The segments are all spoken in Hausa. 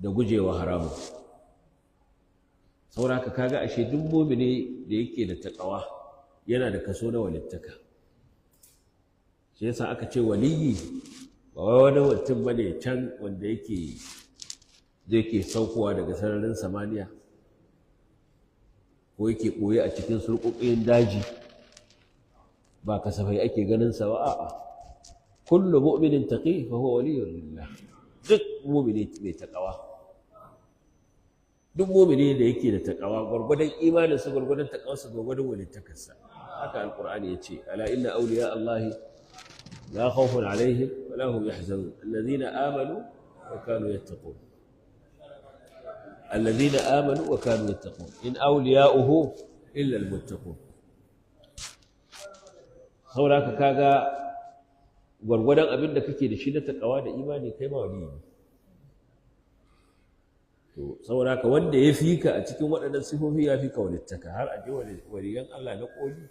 da gujewa haramun. Sauraka kaga ashe duk mumini da yake da takawa yana da kaso na walittaka. Shi yasa aka ce waliyi ba wai wani mutum bane can wanda yake zai ke saukowa daga sararin samaniya ko yake ɓoye a cikin surƙuƙin daji, ba kasafai ake ganin sa ba. A'a, kullu mu'minin taqi fa huwa waliyyun lillah. Duk mu'mini mai takawa, duk mu'mini da yake da takawa, gwargwadon imaninsa, gwargwadon takawarsa, gwargwadon walittakarsa. Haka alqur'ani yace, ala inna awliya allahi la khawfun alaihim wa la hum yahzanun alladhina amanu wa kanu yattaqun. Alladhina amanu wa kanu yattaqun, in awliya'uhu illa almuttaqun. Saboda haka kaga gwargwadon abin da kake da shi na takawa da imani, kai ma waliyi ne. To saboda haka wanda ya fi ka a cikin waɗannan sifofi ya fi ka walittaka, har a je waliyan Allah na ƙoli,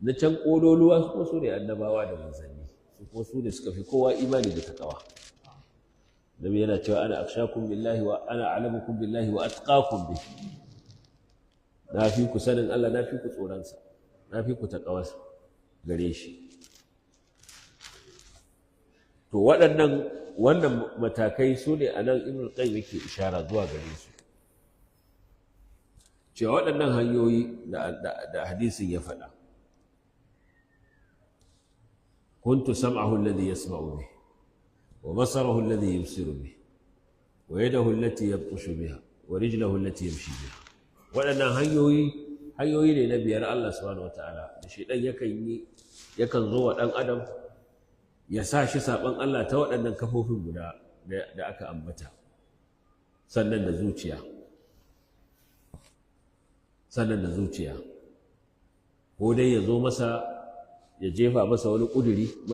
na can ƙololuwa, su kuma su ne annabawa da manzanni, su kuma su ne suka fi kowa imani da takawa. Nabi yana cewa, ana akhshakum billahi wa ana a'lamukum billahi wa atqakum bih. Na fi ku sanin Allah, na fi ku tsoronsa, na fi ku takawarsa gare shi. To waɗannan wannan matakai su ne a nan Ibn Qayyim yake ishara zuwa gare su, cewa waɗannan hanyoyi da hadisin ya faɗa, kuntu sam'ahu alladhi yasma'u bih, wa basarahu alladhi yubsiru bih, wa yadahu allati yabtashu biha, wa rijlahu allati yamshi biha. Waɗannan hanyoyi hanyoyi ne na biyar Allah subhanahu wataala da shaidan yakan zo wa ɗan adam ya sa shi saɓon Allah ta waɗannan kafofin guda da aka ambata, sannan da zuciya, ko dai ya zo masa ya jefa masa wani ƙuduri.